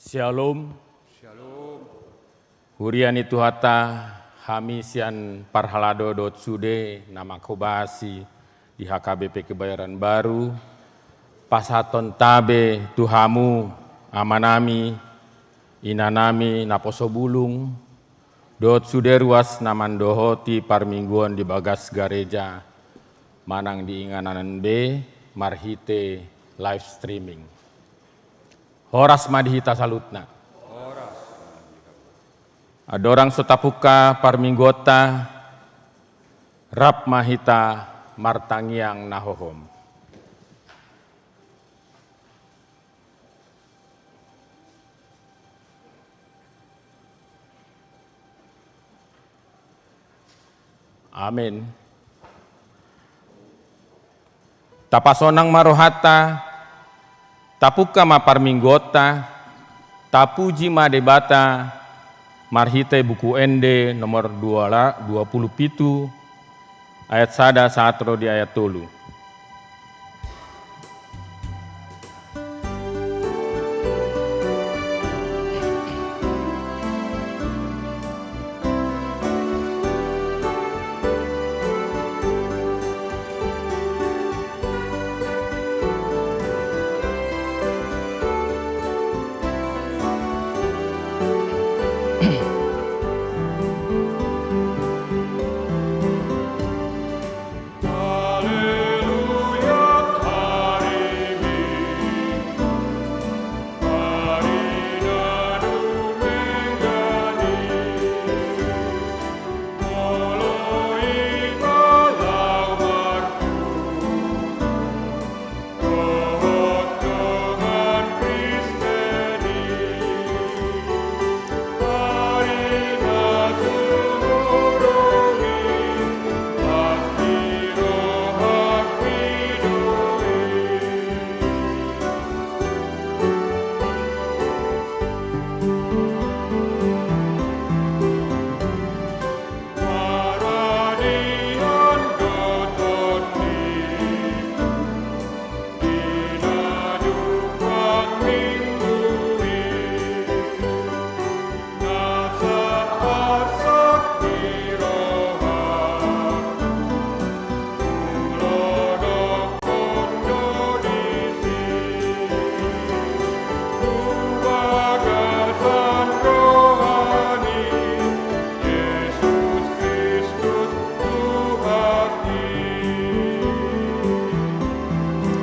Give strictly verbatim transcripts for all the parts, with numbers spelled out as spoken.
Shalom. Shalom. Huria ni Tuhanta, hami sian parhalado dohot sude na manghobasi di H K B P Kebayoran Baru, pasahaton tabe tu hamu amanami, inanami, naposo bulung, dohot sude ruas na mandohoti parmingguon di bagas gareja manang di inganan be marhite live streaming. Horas ma di hita saluhutna. Andorang so tapungka parmingguonta, rap ma hita martangiang na hohom. Amen. Tapasonang ma rohanta, tapungka ma parmingguonta, tapuji ma Debata marhite Buku Ende nomor dua la-, dua pulu pitu, ayat sada sahat ro di ayat tolu.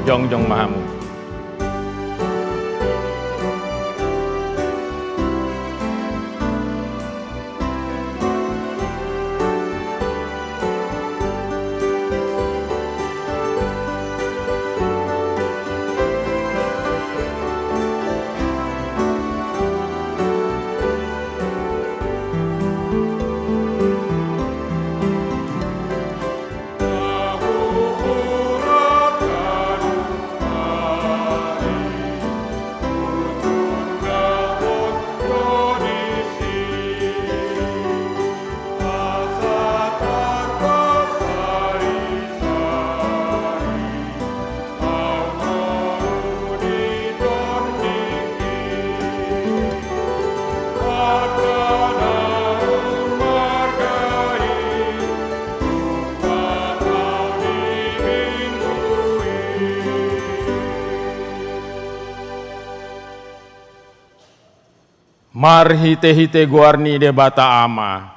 Jongjong ma hamu. Marhitehite goar ni Debata Ama,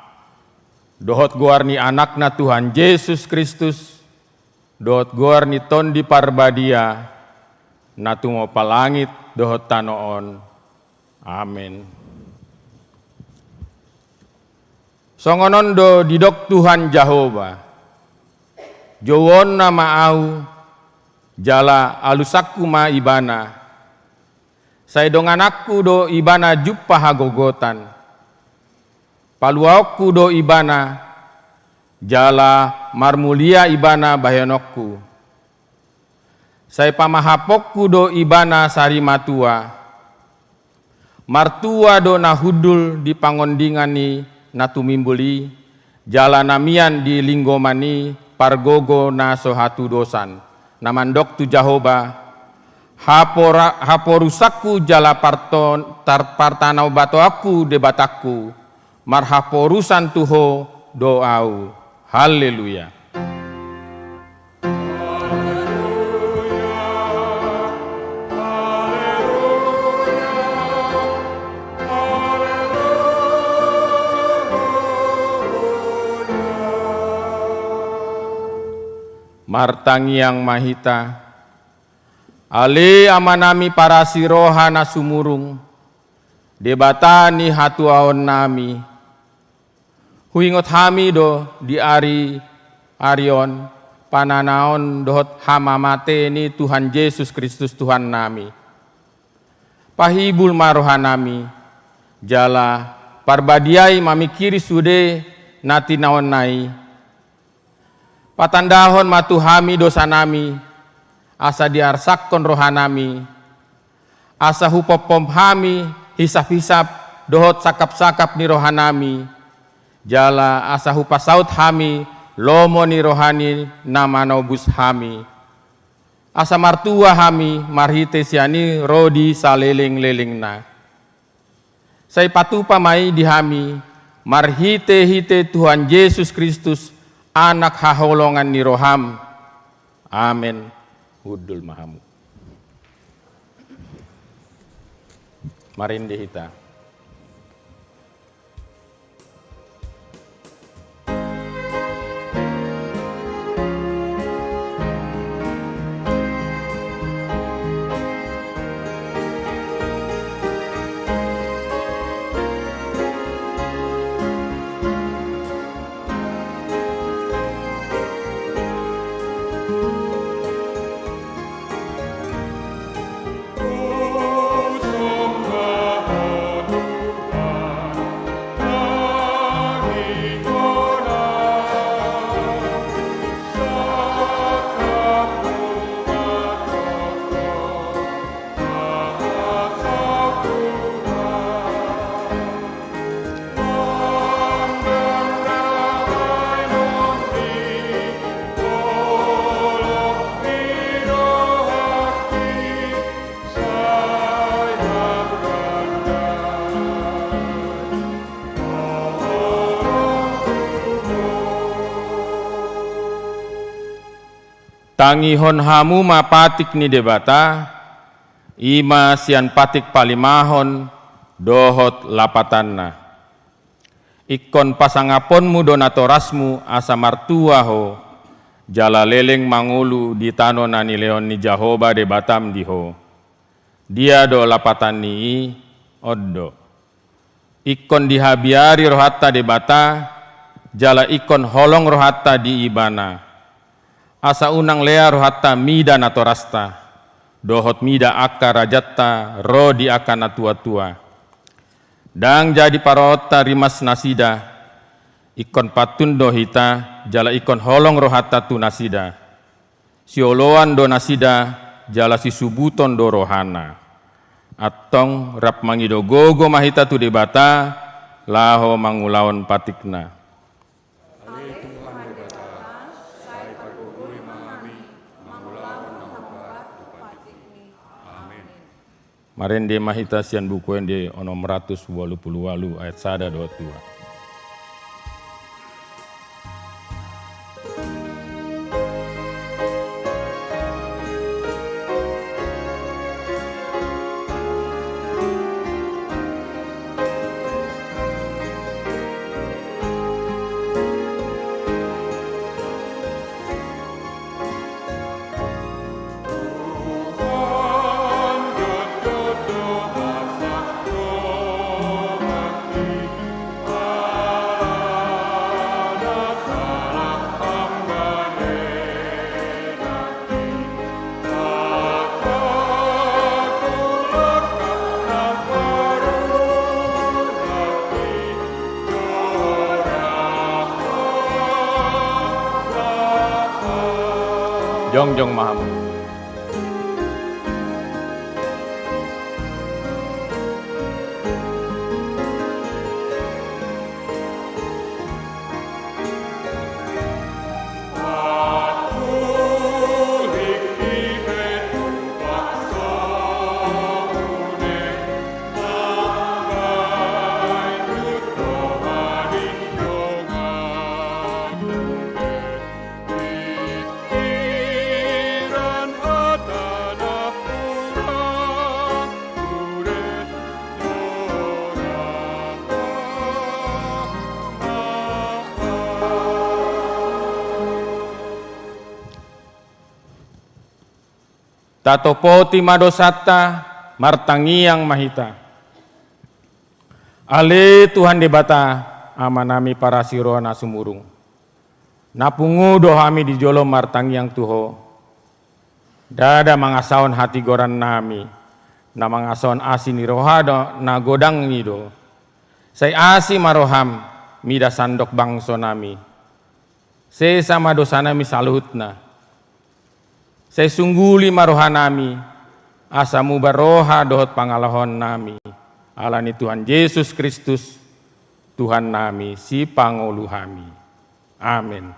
dohot goar ni Anakna Tuhan Jesus Kristus, dohot goar ni Tondi Parbadia, na tumompa langit dohot tano on. Amen. Songon on do didok Tuhan Jahowa: Jouonna ma Ahu, jala alusanku ma Ibana. Sai dongananku do Ibana jumpa hagogotan. Paluaonku do Ibana, jala marmulia Ibana bahenonku. Sai pamahaponku do Ibana sarimatua. Martua do na hundul di pangondingan ni na tumimbul i, jala na mian di linggoman ni pargogo na so hatudosan, na mandok tu Jahowa: Hapora-, haporusanku jala parton-, tar-, partanobatoanku Debatangku, marhaporusan tu Ho do ahu. Haleluya. Martangiang ma hita. Ale Amanami parasi roha na sumurung, Debata ni hatuaonnami, huingot hami do di ari, ari on, pananaon dohot hamamate ni Tuhan Jesus Kristus Tuhannami. Pahibul ma rohanami, jala parbadiai mamingkiri sude na tinaonna i. Patandahon ma tu hami dosanami, asa diarsakkon rohanami, asa hupompom hami hisap-hisap dohot sangkap-sangkap ni rohanami, jala asa hupasaut hami lomo ni roha ni na manobus hami. Asa martua hami marhite sian i ro di saleleng-lelengna. Sai patupa ma i di hami, marhite-hite Tuhan Jesus Kristus, Anak haholongan ni roham. Amen. Hundul ma hamu. Marende hita. Tangihon hamu ma patik ni Debata, i ma sian patik palimahon dohot lapatanna. Ingkon pasangaponmu do natorasmu asa martua ho, jala leleng mangolu di tano na nilehon ni Jahowa Debatam di ho. Dia do lapatan ni i? On do. Ingkon dihabiari rohanta Debata, jala ingkon holong rohanta di Ibana. Asa unang lea rohanta mida natorasta, dohot mida angka rajanta ro di angka natuatua. Ndang jadi paraonta rimas nasida, ingkon pantun do hita, jala ingkon holong rohanta tu nasida. Sioloan do nasida, jala sisubuton do rohana. Antong rap mangido gogo ma hita tu Debata, laho mangulahon patikna. Ale Tuhan Debata, sai pargogoi ma hami mangulahon na hombar tu patikmi. Amen. Marende ma hita sian Buku Ende onom ratus walu pulu walu ayat sada dohot dua. Jongjong ma hamu. Tatopoti ma dosanta, martangiang ma hita. Ale Tuhan Debata, Amanami parasi roha na sumurung. Na pungu do hami di jolo martangiang tu Ho. Ndada mangasahon hatigorannami, na mangasahon asi ni roha do, na godang i do. Sai asi ma roham, mida sandok bangsonami. Sesa ma dosanami saluhutna. Sai sungguli ma rohanami, asa muba roha dohot pangalahoannami. Ala ni Tuhan Jesus Kristus, Tuhannami, Sipangolu hami. Amen.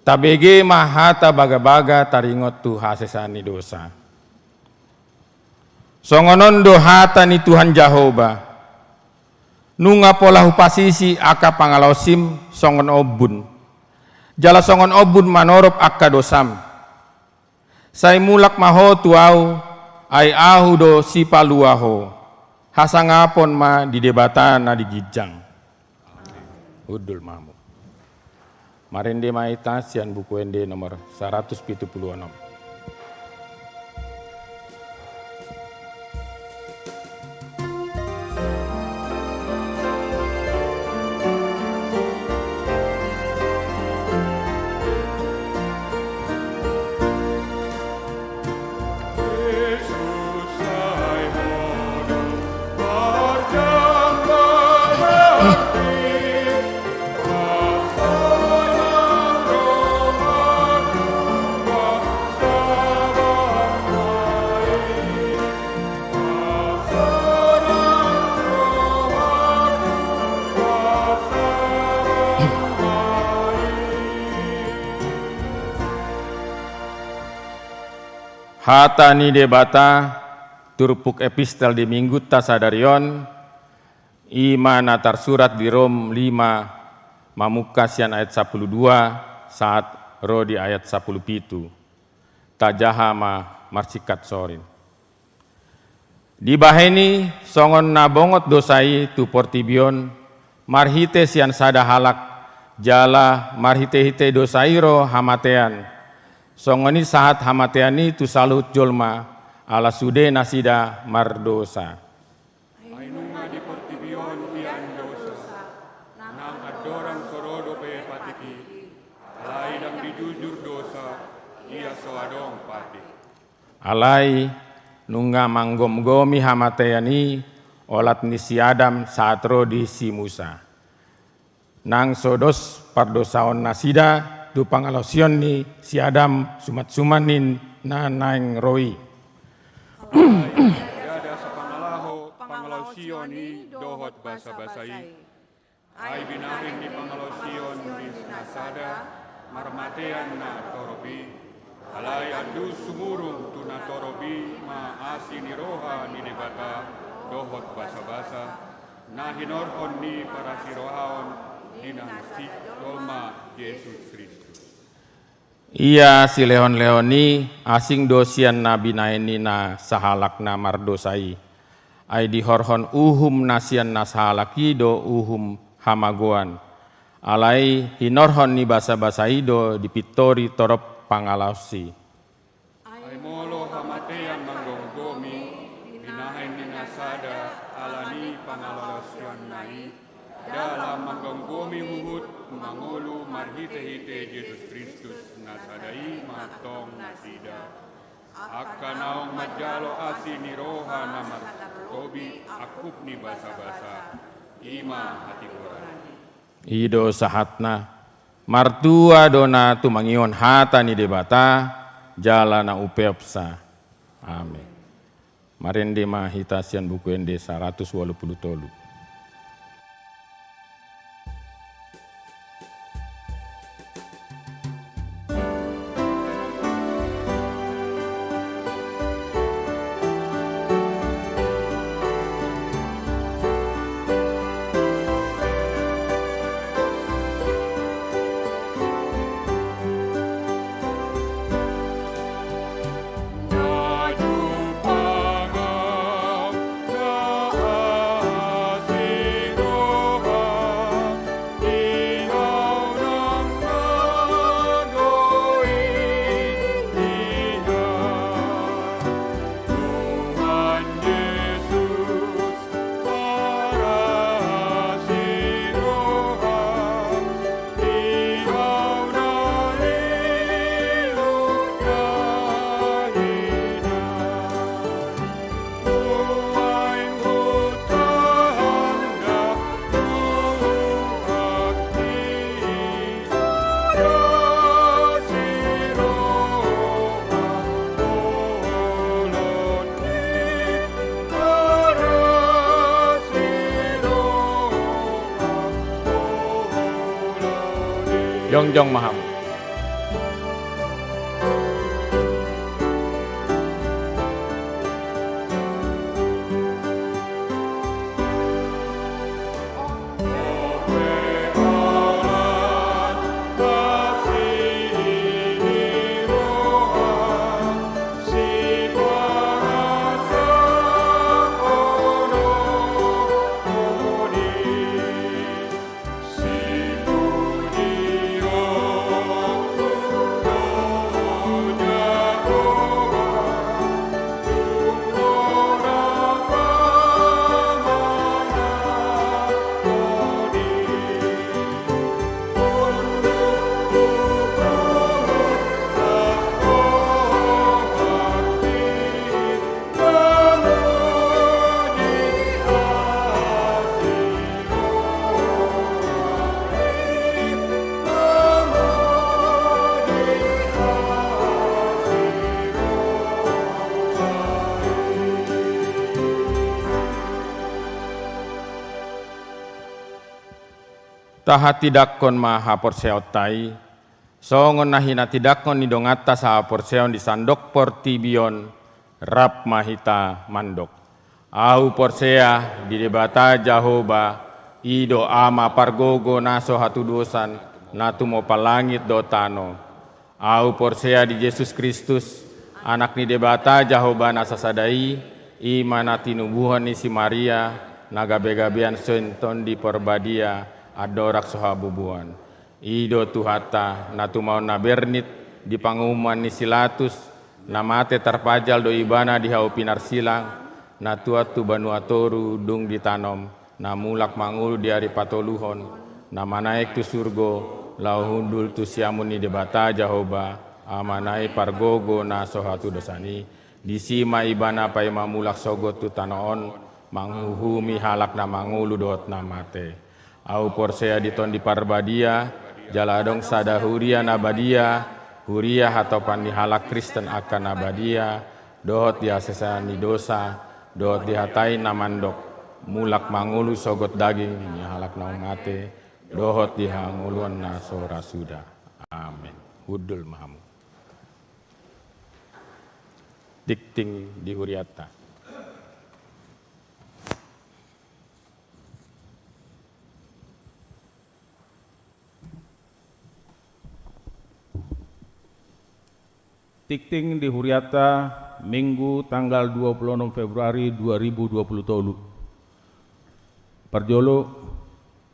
Tabege ma hata bagabaga taringot tu hasesaan ni dosa. Songon on do hata ni Tuhan Jahowa: Nunga pola hupasisi angka pangalaosim songon ombun, jala songon ombun manorop angka dosam. Sai mulak ma ho tu Ahu, ai Ahu do Sipalua ho. Hasangapon ma di Debata na di ginjang. Hundul ma hamu. Marende ma hita sian Buku Ende nomor saratus pitu pulu onom. Hata ni Debata, turpuk epistel di Minggunta sadari on, i ma na tarsurat di Rom lima, mamungka sian ayat sampulu dua sahat ro di ayat sampulu pitu. Tajaha ma marsingkat sorin. Dibahen i, songon na bongot dosa i tu portibi on, marhite sian sada halak, jala marhitehite dosa i ro hamatean. Songon i sahat hamatean i tu saluhut jolma, ala sude nasida mardosa. Ai nunga di portibi on hian dosa, nang andorang so ro dope patik i, alai ndang dijujur dosa, ia so adong patik. Alai nunga manggomgomi hamatean i olat ni si Adam sahat ro di si Musa. Nang so dos pardosaonnasida tu pangalaosion ni si Adam sumansuman ni na naeng ro i. Alai ndada sapangalaho pangalaosion i dohot basabasa i. Ai binahen ni pangalaosion ni na sada marmatean na torop i. Alai andus sumurung tu na torop i ma asi ni roha ni Debata dohot basabasa, na hinorhon ni parasirohaon di na sian jolma Jesus Kristus. Ia silehonlehon i asing do sian na binahen ni na sahalak na mardosa i. Ai dihorhon uhum na sian na sahalak i do uhum hamagoan. Alai hinorhon ni basabasa i do dipintori torop pangalaos i. Ai molo hamatean manggomgomi binahen ni na sada ala ni pangalaosionna i, ndada lam manggomgomi huhut mangolu marhitehite Jesus Kristus na sada i ma antong nasida, angka naung manjalo asi ni roha na martobi angkup ni basabasa, i ma hatigoran i. I do sahatna. Martua do na tumangihon hata ni Debata, jala na upeopsa. Amen. Marende ma hita sian Buku Ende saratus ualu pulu tolu. Jongjong ma hamu. Tahatindangkon ma haporseaonta i, songon na hinatindangkon ni donganta sahaporseaon di sandok portibi on. Rap ma hita mandok. Ahu porsea di Debata Jahowa, i do Ama pargogo na so hatudosan, na tumompa langit dohot tano. Ahu porsea di Jesus Kristus, Anak ni Debata Jahowa na sasada i, i ma na tinubuhon ni si Maria, na gabegabean sian Tondi Parbadia, andorang so habubuhan. I do Tuhanta, na tumaon na bernit, di panguhuman ni si Latus, na mate tarpajal do Ibana di hau pinarsilang, na tuat tu banua toru dung ditanom, na mulak mangolu di ari patoluhon, na manaek tu surgo, laho hundul tu siamun ni Debata Jahowa, Amana i pargogo na so hatudosan i, disi ma Ibana paima mulak sogot tu tano on, manguhumi halak na mangolu dohot na mate. Ahu porsea di Tondi Parbadia, jala adong sada huria na badia, huria hatopan ni halak Kristen angka na badia, dohot di hasesaan ni dosa, dohot di hata i na mandok, mulak mangolu sogot daging ni halak naung mate, dohot di hangoluan na so ra suda. Amen. Hundul ma hamu. Tingting di hurianta. Tingting di hurianta, Minggu tanggal dua puluh enam Februari dua ribu dua puluh tolu. Parjolo,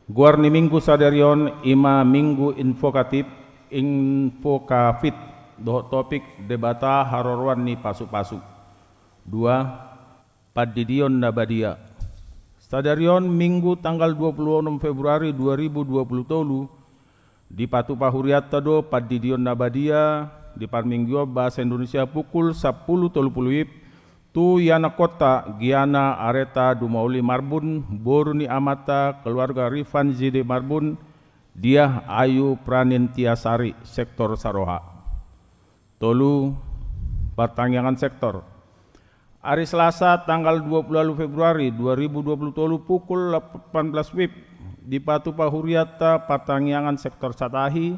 goar ni Minggu sadari on i ma Minggu invokatif, invokavit, dohot topik Debata haroroan ni pasupasu. Dua, pandidion na badia. Sadari on Minggu tanggal dua puluh enam Februari dua ribu dua puluh tolu, dipatupa hurianta do pandidion na badia di parmingguon bahasa Indonesia pukul sampulu tolu pulu I P tu ianakhonta Giana Areta Dumauli Marbun, boru ni amanta keluarga Rifanzide Marbun, Diah Ayu Pranentiasari, sektor Saroha. Tolu, partangiangan sektor. Ari Selasa tanggal dua puluh ualu Februari dua ribu dua puluh tolu pukul delapan belas wib, dipatupa hurianta partangiangan sektor Satahi,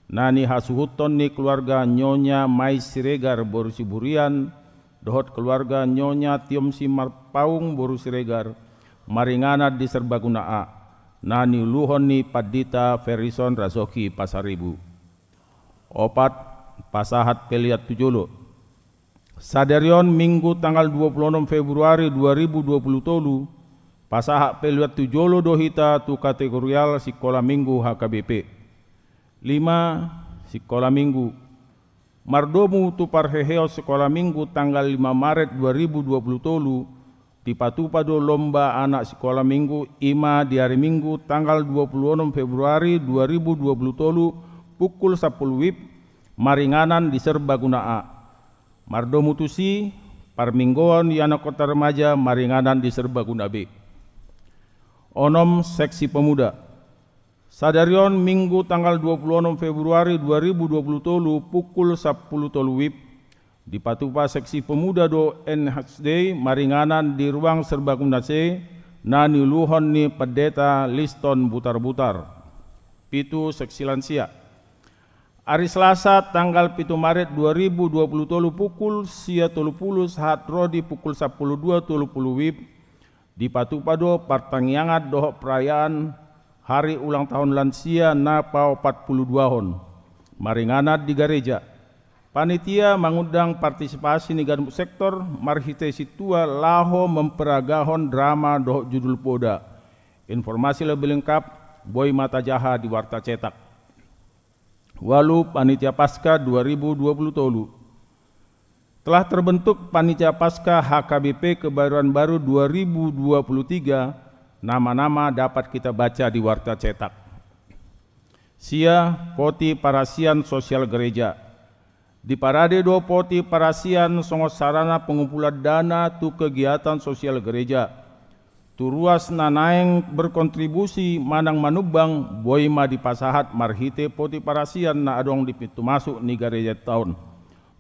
na nihasuhuton ni keluarga Nyonya Mais Siregar boru Siburian, dohot keluarga Nyonya Tiom Simarpaung boru Siregar, maringanan di Serbaguna A, na niuluhon ni Pandita Ferison Rasoki Pasaribu. Opat, pasahat pelean tu jolo. Sadari on Minggu tanggal dua puluh onom Februari dua ribu dua puluh tolu, pasahat pelean tu jolo do hita tu kategorial Sikola Minggu H K B P. Lima, Sikola Minggu. Mardomu tu parheheon Sikola Minggu tanggal lima Maret dua ribu dua puluh tolu, dipatupa do lomba anak Sikola Minggu, i ma di ari Minggu tanggal dua puluh onom Februari dua ribu dua puluh tolu pukul sampulu wib, maringanan di Serbaguna A. Mardomu tusi, parmingguon i anak kota remaja maringanan di Serbaguna B. Onom, seksi pemuda. Sadari on Minggu tanggal dua puluh onom Februari dua ribu dua puluh tolu pukul sampulu tolu wib, dipatupa seksi pemuda do N H D maringanan di ruang Serbaguna C, na niuluhon ni Pandita Liston Butarbutar. Pitu, seksi lansia. Ari Selasa tanggal pitu Maret dua ribu dua puluh tolu pukul sia tolu pulu sahat ro di pukul sampulu dua tolu pulu wib, dipatupa do partangiangan dohot perayaan hari ulang tahun lansia na paopat pulu duahon, maringanan di gareja. Panitia mangundang partisipasi ni ganup sektor marhite sintua laho memperagahon drama dohot judul poda. Informasi lebih lengkap boi ma tajaha di warta cetak. Ualu, Panitia Paskah dua ribu dua puluh tolu. Telah terbentuk Panitia Paskah H K B P Kebayoran Baru dua ribu dua puluh tiga, nama-nama dapat kita baca di warta cetak. Sia, poti parasian sosial gereja. Diparade do poti parasian songon sarana pengumpulan dana tu kegiatan sosial gereja. Tu ruas na naeng berkontribusi manang manumbang, boi ma dipasahat marhite poti parasian na adong di pintu masuk ni garejanta on.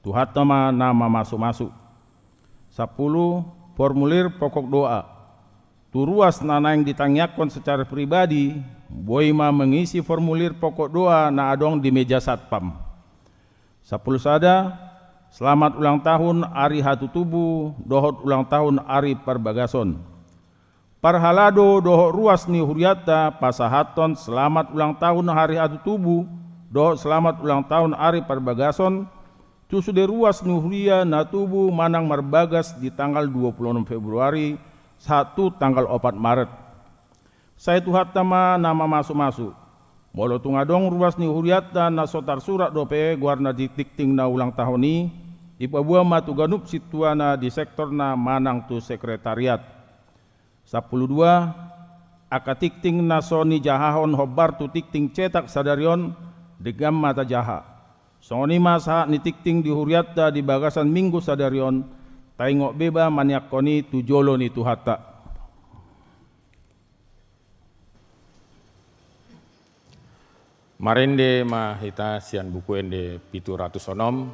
Tuhanta ma na mamasumasu. Sampulu, formulir pokok doa. Tu ruas na naeng ditangiangkon secara pribadi, boi ma mengisi formulir pokok doa na adong di meja satpam. Sampulu sada, selamat ulang tahun ari hatutubu dohot ulang tahun ari parbagason. Parhalado dohot ruas ni hurianta pasahathon selamat ulang tahun ari hatutubu dohot selamat ulang tahun ari parbagason tu sude ruas ni huria na tubu manang marbagas di tanggal dua pulu onom Februari sahat tu tanggal opat Maret. Sai Tuhanta ma na mamasumasu. Molo tung adong ruas ni hurianta na so tarsurat dope goarna di tingting na ulang tahun i, dipaboa ma tu ganup sintuana di sektorna manang tu sekretariat. Sampulu dua, angka tingting na so nijahahon hombar tu tingting cetak sadari on, denggan ma tajaha. Songon i ma sahat ni tingting di hurianta di bagasan Minggu sadari on, taingot beba maniangkon i tu jolo ni Tuhanta. Marende ma hita sian Buku Ende pitu ratus onom,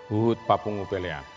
huhut papungu pelean.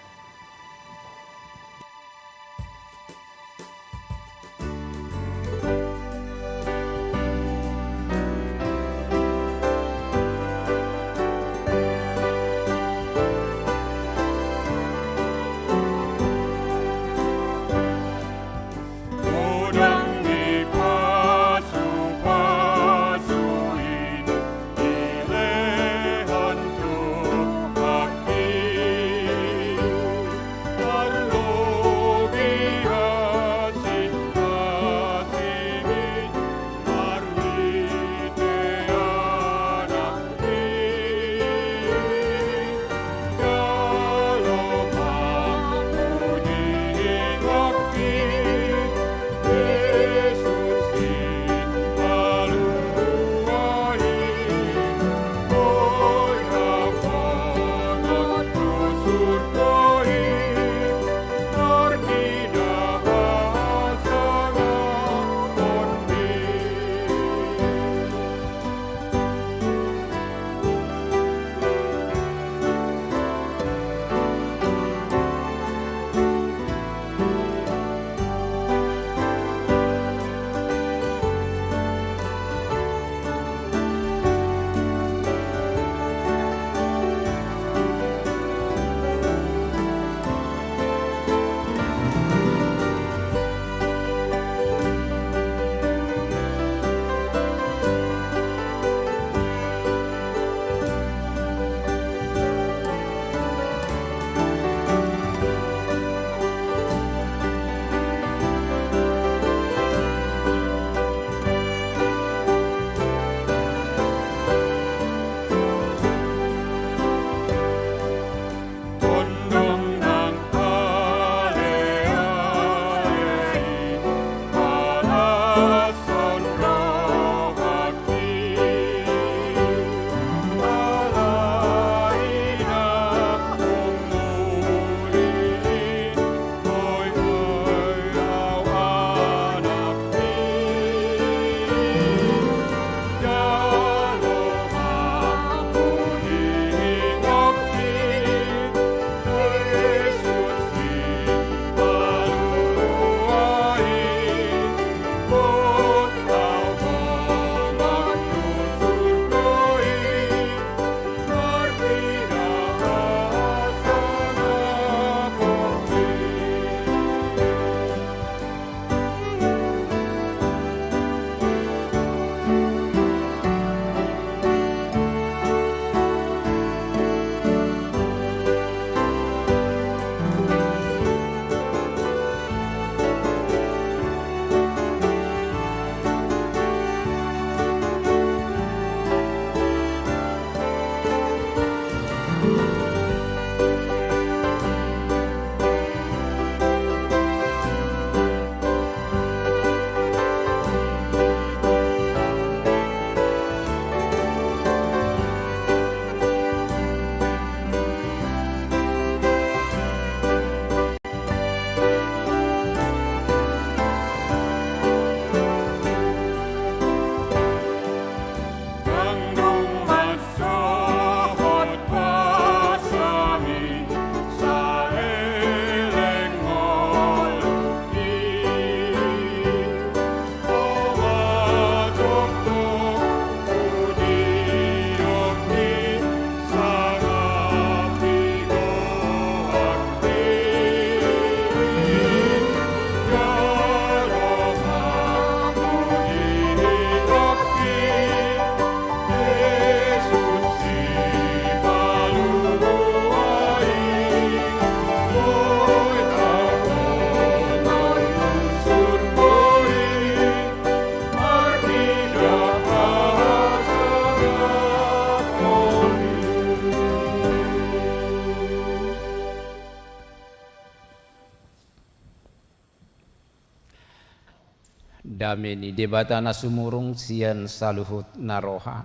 Dame ni Debata na sumurung sian saluhut na roha,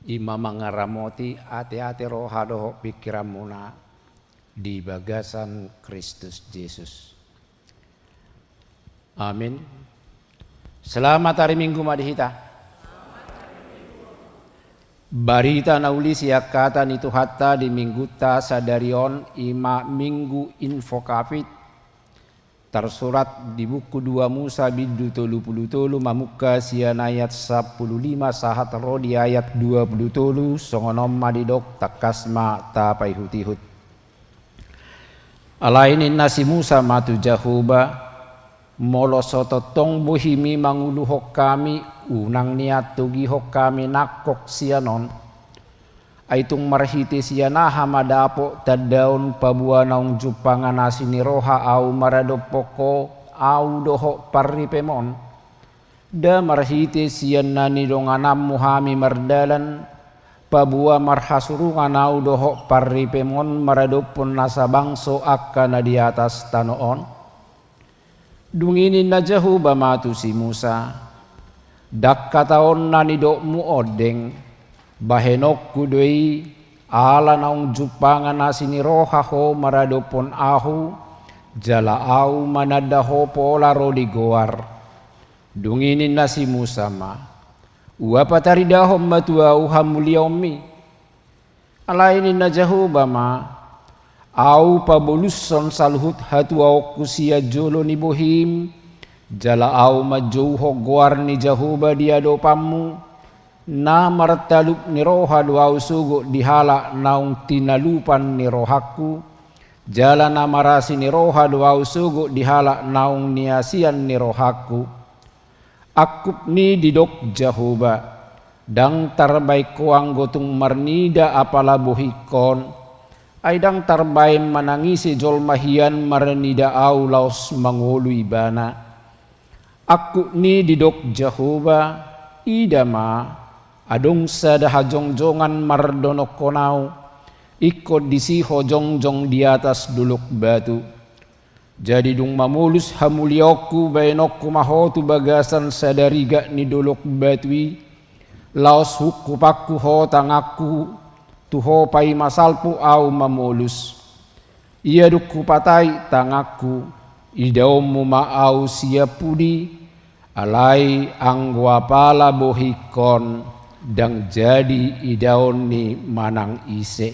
i ma mangaramoti ateate roha dohot pingkiranmuna di bagasan Kristus Jesus. Amin. Selamat hari Minggu ma di hita. Barita na uli sian hata ni Tuhanta di Minggunta sadari on i ma Minggu Invocavit, tarsurat di buku dua Musa bindu tolu pulu tolu, mamungka sian ayat sampulu lima sahat ro di ayat dua pulu tolu. Songon on ma didok, tangkas ma tapaihutihut. Alai ninna si Musa ma tu Jahowa, molo so tongtong bohimi manguluhon hami, unang nian togihon hami nangkok sian on. Ai tung marhite sian aha ma dapot tandaon paboa naung jumpangan asi ni roha ahu maradophon ho, ahu dohot parripem on? Nda marhite sian na nidongananmu hami mardalan, paboa marhasurungan ahu dohot parripem on maradophon nasa bangso angka na di atas tano on? Dung i ninna Jahowa ma tu si Musa, ndang hata on na nidokmu ondeng, bahenonku do i, ala naung jumpangan asi ni roha ho maradophon ahu, jala ahu mananda ho pola ro di goar. Dung i ninna si Musa ma, ua pataridahon ma tu ahu hamuliaonmi. Alai ninna Jahowa ma, ahu pabolushon saluhut hatuaonku sian jolo ni bohim, jala ahu manjouhon goar ni Jahowa di adopanmu, na martalup ni roha do ahu sogot di halak naung tinalupan ni rohangku, jala na marasi ni roha do ahu sogot di halak naung niasian ni rohangku. Angkup ni didok Jahowa, ndang tarbaen ho anggo tung marnida apala bohingkon, ai ndang tarbaen manang ise jolma hian marnida ahu laos mangolu ibana. Angkup ni didok Jahowa, ida ma, adong sada hajongjongan mardonokhon ahu, ingkon disi ho jongjong di atas dolok batu. Jadi dung mamolus hamuliaonku, baenonku ma ho tu bagasan sada rigat ni dolok batu i, laos hungkupanku ho tanganku tu ho paima salpu ahu mamolus. Ia dung hupatai tanganku, idaonmu ma ahu sian pudi, alai anggo apala bohingkon, ndang jadi idaon ni manang ise.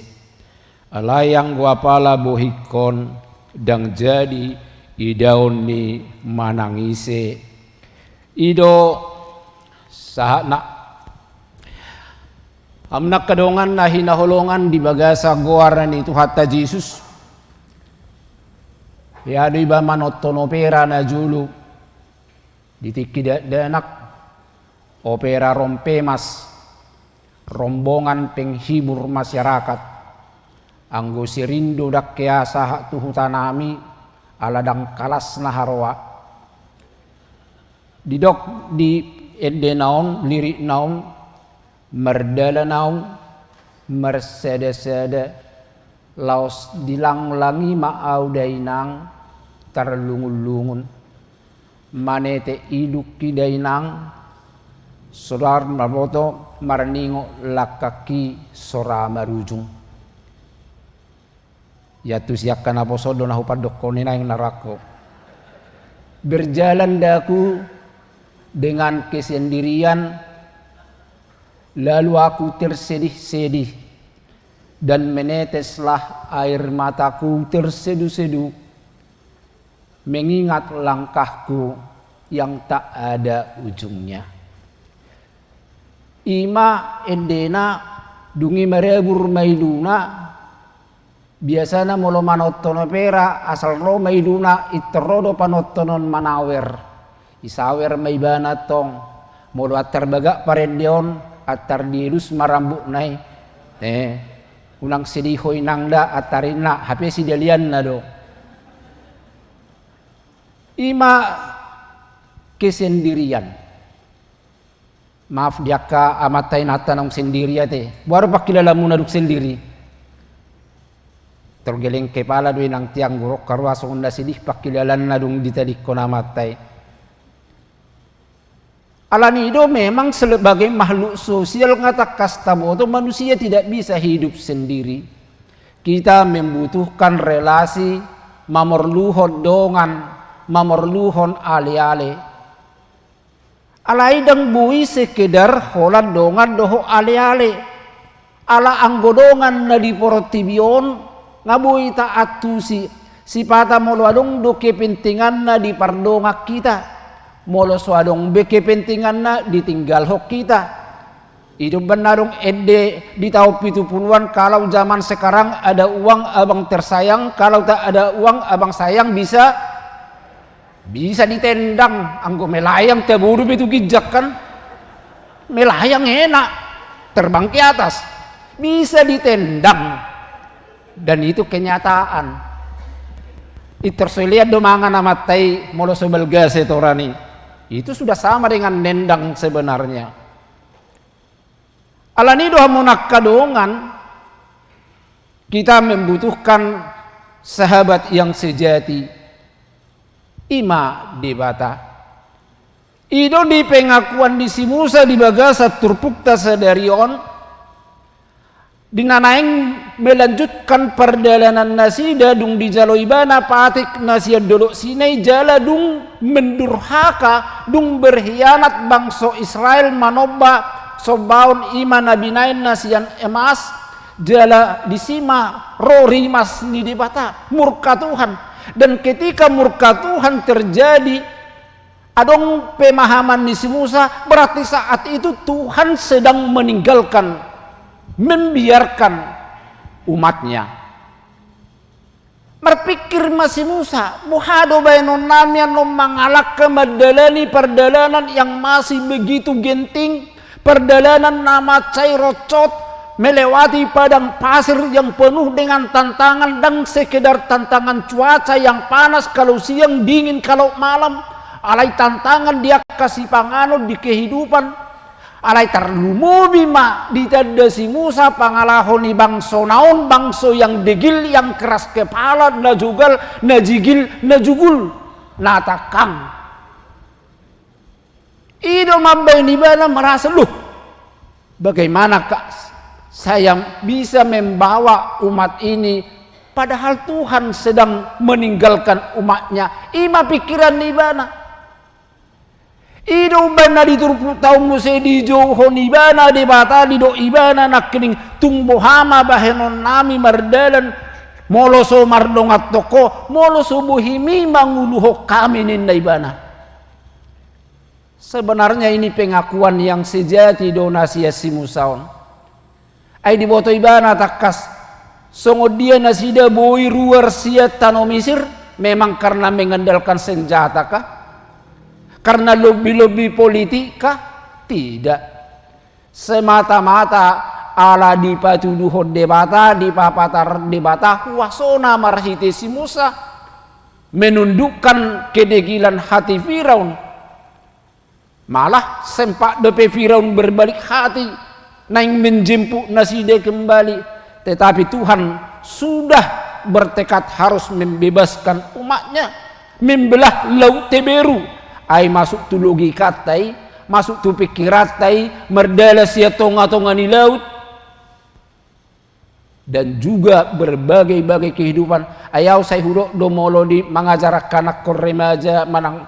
Alai anggo apala bohingkon, ndang jadi idaon ni manang ise. I do sahatna. Hamu angka dongan na hinaholongan di bagasan goar ni Tuhanta Jesus. Ia do iba manonton opera na jolo di tingki dakdanak, opera Rompemas, rombongan penghibur masyarakat. Anggo sering do ndang hea sahat tu hutanami, ala ndang kalasna haroa. Didok di endena on, lirikna on, mardalan ahu marsadasada, laos dilanglangi ma ahu dainang tarlungunlungun. Manete idungki dainang, so ra maboto marningot langkangki so ra marujung. Ia tu si angka naposo do na hupandokkon i naeng na rohangku. Berjalan daku dengan kesendirian, lalu aku tersedih-sedih, dan meneteslah air mataku tersedu-sedu, mengingat langkahku yang tak ada ujungnya. I ma endena, dung i marabur ma iluna. Biasana molo manonton opera, asal ro ma iluna, pintor ro do panontonon manawer. Disawer ma ibana tong. Molo antar bagak parendeon, antar dielus ma rambutna i. Eh, unang sedih ho inang da, antar inna, hape sidalianna do. I ma kesendirian. Maaf di angka amanta inanta naung sendiri ate. Boha do pangkilalamuna dung sendiri? Tergeleng kepala do inang tiang, gurok karua songon na sedih pangkilalanna dung ditadingkon amanta i. Alani do memang sebagai makhluk sosial nga tangkas taboto manusia tidak bisa hidup sendiri. Kita membutuhkan relasi, mamorluhon dongan, mamorluhon aleale. Alai ndang boi sekedar holan dongan dohot aleale. Ala anggo dongan na di portibi on nga boi taantusi, sipata molo adong do kepentinganna dipardongan hita. Molo so adong be kepentinganna ditinggalhon hita. I do umbahen na adong ende di taon pitupuluan, kalau zaman sekarang ada uang abang tersayang, kalau tak ada uang abang sayang bisa, bisa ditendang, anggo melayang tabo do be tu ginjang kan. Melayang enak, terbang ke atas, bisa ditendang. Dan itu kenyataan. Pintor so ilean do mangan amanta i molo so balga setoran i. Itu sudah sama dengan nendang sebenarnya. Alani do hamu angka dongan, kita membutuhkan sahabat yang sejati. I ma Debata. I do di pengakuan ni si Musa di bagasan turpukta sadari on, di na naeng melanjutkan pardalanan nasida dung dijalo ibana patik na sian Dolok Sinai jala dung mendurhaka, dung berkhianat bangso Israel manomba sombaon i ma na binaen na sian emas, jala disi ma ro rimas ni Debata, murka Tuhan. Dan ketika murka Tuhan terjadi, adong pemahaman ni si Musa, berarti saat itu Tuhan sedang meninggalkan, membiarkan umatnya. Marpingkir ma si Musa, boha do baenonnami annon mangalangka mandalani pardalanan yang masih begitu genting, pardalanan na mansai rocot, melewati padang pasir yang penuh dengan tantangan, ndang sekedar tantangan cuaca yang panas kalau siang, dingin kalau malam, alai tantangan di angka sipanganon, di kehidupan. Alai tarlumobi ma ditanda si Musa pangalaho ni bangsona on, bangso yang degil, yang keras kepala, na jogal, na jigil, na jugul, na tangkang. I do mambahen ibana merasa, "Loh, bagaimanakah saya bisa membawa umat ini, padahal Tuhan sedang meninggalkan umatnya?" I ma pikiran ni ibana. I do umbahen na di turpuk taon muse dijouhon ibana Debata, didok ibana nangkining, "Tung boha ma bahenonnami mardalan, molo so mardongan tong ho, molo so bohimi manguluhon hami," ninna ibana. Sebenarnya ini pengakuan yang sejati do na sian si Musa on. Ai diboto ibana tangkas, songon dia nasida boi ruar sian tano Misir, memang karena mengandalkan senjata kah? Karena lobby-lobby politik kah? Tidak. Semata-mata ala dipatuduhon Debata, dipapatar Debata huasona marhite si Musa, menundukkan kedegilan hati Firaun. Malah sempat dope Firaun berbalik hati, naeng menjemput nasida kembali. Tetapi Tuhan sudah bertekad harus membebaskan umatnya, membelah Laut Teberu. Ai masuk tu logikanta i, masuk tu pikiranta i, mardalan sian tonga-tonga ni laut. Dan juga berbagai-bagai kehidupan. Ai au sai hudok do molo di mangajar angka anakkon remaja manang